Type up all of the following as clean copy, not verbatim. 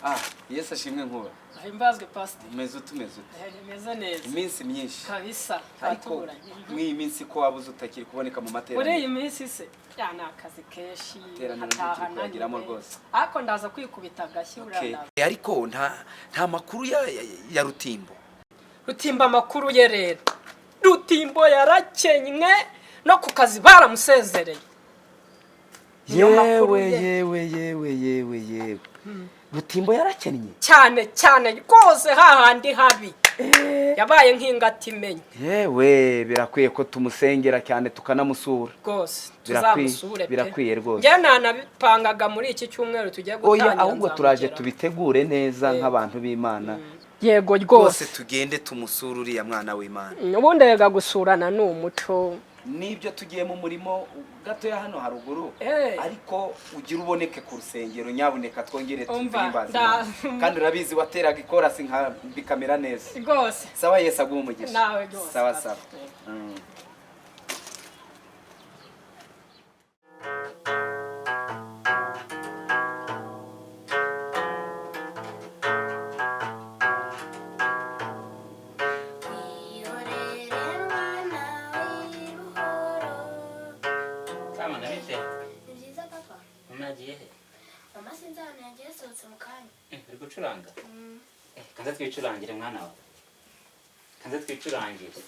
Ah, Yesu ashimwe Nkuba. Ahimbazwe, pastor. Umeze ute, umeze ute? Meze neza. Iminsi myinshi. Kabisa. Ariko Twatuburanye. mw'iyi minsi ko wabuze, utakiri kuboneka mu Muri materaniro? iyi minsi se ya ni akazi kenshi. Iteraniro hataha ntikiri kuyageramo naniwe. rwose. Ariko ndaza kwikubita agashyi buriya. Okay. Ndaza. Ariko nta makuru ya Rutimbo? Rutimbo, amakuru ye rero, Rutimbo yarakenywe, no ku kazi baramusezereye. Niyo makuru Yewe! ye. Yewe, yewe, yewe, yewe, Rutimbo yarakennye? Cyane cyane rwose, hahandi habi yabaye nk'ingata imenye. Yewe, birakwiye ko tumusengera cyane, tukanamusura. Rwose. Birakwiye, Tuzamusure pe. birakwiye rwose. Njye nanabipangaga muri iki cyumweru tugiye Oya, gutangira. ahubwo turaje Nzamugeraho. tubitegure neza nk'abantu b'Imana. Yego. Rwose. Rwose. Tugende tumusure uriya mwana w'Imana. Ubundi rega gusurana ni umuco. Nibyo, tugiye mu murimo gatoya hano haruguru. Ariko ugira uboneke ku rusengero nyabuneka, twongere Umva, tuhimbaze Imana. Kandi urabizi, wateraga ikorasi nka bikamera neza. Rwose. Sawa, Yesu aguhe umugisha. Nawe rwose. Sawa. Pastor. Sawa. Ihorere mwana w'ibuhoro. Kamana, bite? Ni byiza, papa. Mama yagiye he? Mama sinzi ahantu yagiye, asohotse mu kanya. Uri gucuranga? Kanze twicurangire, mwana wawe. Kanze twicurangire.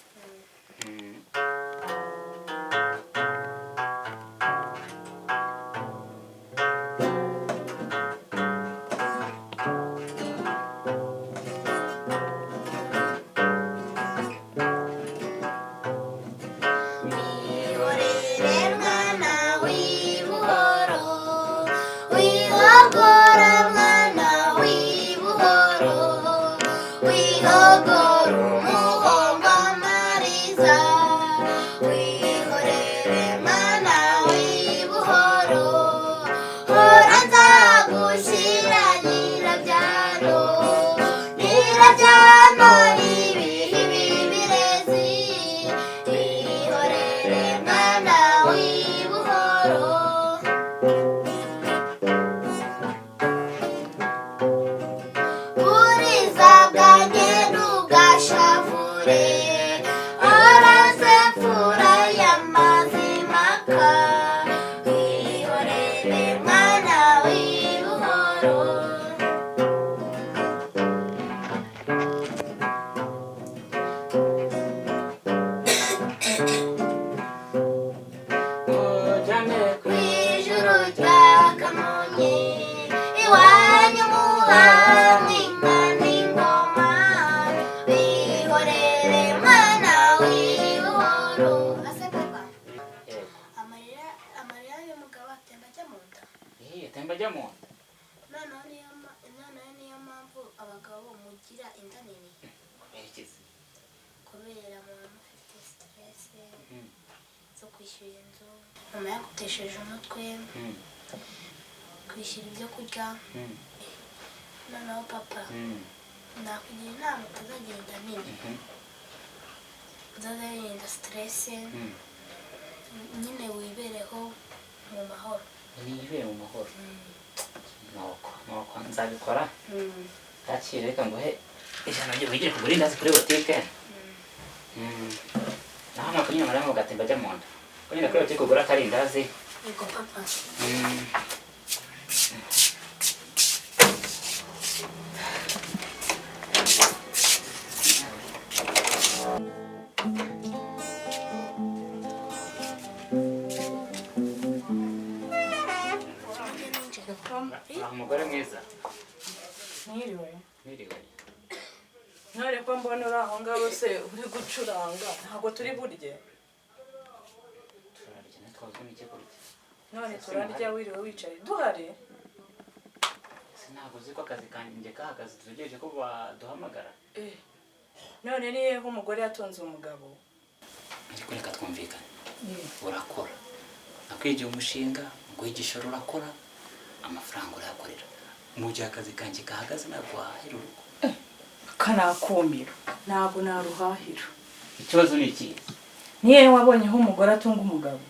Ihorere mwana w'ibuhoro, wihogora mwana w'ibuhoro, wihogora umuhomba mariza, wihorere mwana w'ibuhoro, hora nzagushyira nyirabyano, nyirabyano n'ibihi bibirezi, ihorere mwana w'ibuhoro. Buriza bwanjye n'ubwashavure, oraze mfura y'amazimaka, ihorere mwana w'ibuhoro. Mujyane Kw'ijuru rya Kamonyi iwanyu muhamwe inka n'ingoma, bihorere mwana w'ibuhoro. Ase papa? Yego. Amarira, amarira y'umugabo atemba ajya mu nda. Atemba ajya mu nda. Noneho niyo mpamvu abagabo mugira inda nini. Kubera iki se? Kubera muba mufite stress zo kwishyura inzu, mama yagutesheje umutwe, kwishyura ibyo kurya. Noneho papa, nakugira inama utazagira inda nini, uzazirinda stress. Nyine wibereho mu mahoro. Nibere mu mahoro. Nuko nuko nzabikora. Kakire, reka nguhe 100 wigire kugura indazi kuri botike. Naho amako nyine amarira ngo gatemba ajya mu nda. Ko nyine kuri botike ugura akarindazi. Yego, papa. Uraho, umugore mwiza. Mwiriwe. Mwiriwe. Ntore, ko mbona uri aho ngaho se uri gucuranga, ntabwo turi burye? Turarya, ntitwazwe n'icyo kurya. None turarya wiriwe wicaye duhari? Ese ntabwo uzi ko akazi kanjye kahagaze, dutegereje ko baduhamagara? Eh, none ni hehe umugore yatunze umugabo? Ariko reka twumvikane. Urakora, nakwigiye umushinga, nguha igishoro, urakora, amafaranga urayakorera. Mu gihe akazi kanjye gahagaze, ntabwo wahahira urugo. Kanakumiro, ntabwo naruhahira. Ikibazo ni iki? Ni hehe wabonye aho umugore atunga umugabo?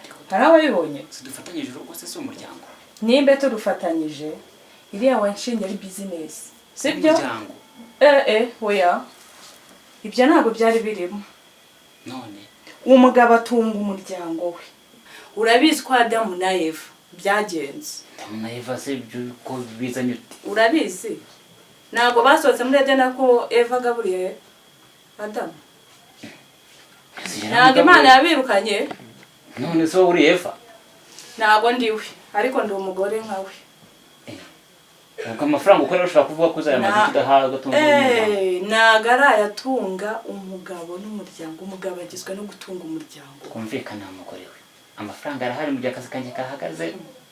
Ariko Hari ababibonye? sidufatanyije urugo se? Si umuryango? Nimba turufatanyije, Iriya wanshinye ari bizinesi, sibyo? Umuryango. Oya, ibyo ntabwo byari birimo. None? Umugabo atunga umuryango we. Urabizi ko Adamu na Eva byagenze. Adamu na Eva se ibyo ko bizanye ute? Urabizi, ntabwo basohotse muri Edeni ko Eva agaburiye Adamu? Ntabwo Imana yabirukanye. None se wowe uri Eva? Ntabwo ndiwe, ariko ndi umugore nkawe. Ubwo amafaranga ukorera ushobora kuvuga ko uzayamaze tudahawe agatunga umuryango? Ntabwo arayatunga umugabo n'umuryango. Umugabo agizwe no gutunga umuryango. Kumvikana, mugore we, amafaranga arahari mu gihe akazi kanjye kahagaze,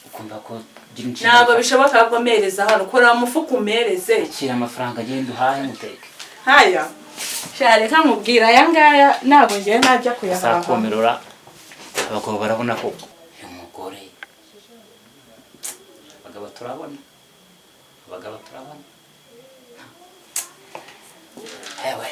ukumva ko gira inshingano. Ntabwo bishoboka ko mpereza hano. Kora umufuka umereze. Akira amafaranga, agenda uhahe muteke. Haya sha, reka nkubwira, aya ngaya ntabwo ngewe najya kuyahaha. Sakomerora, abagabo barabona koko. Uyu mugore, abagabo turabona, abagabo turabona. Ewe.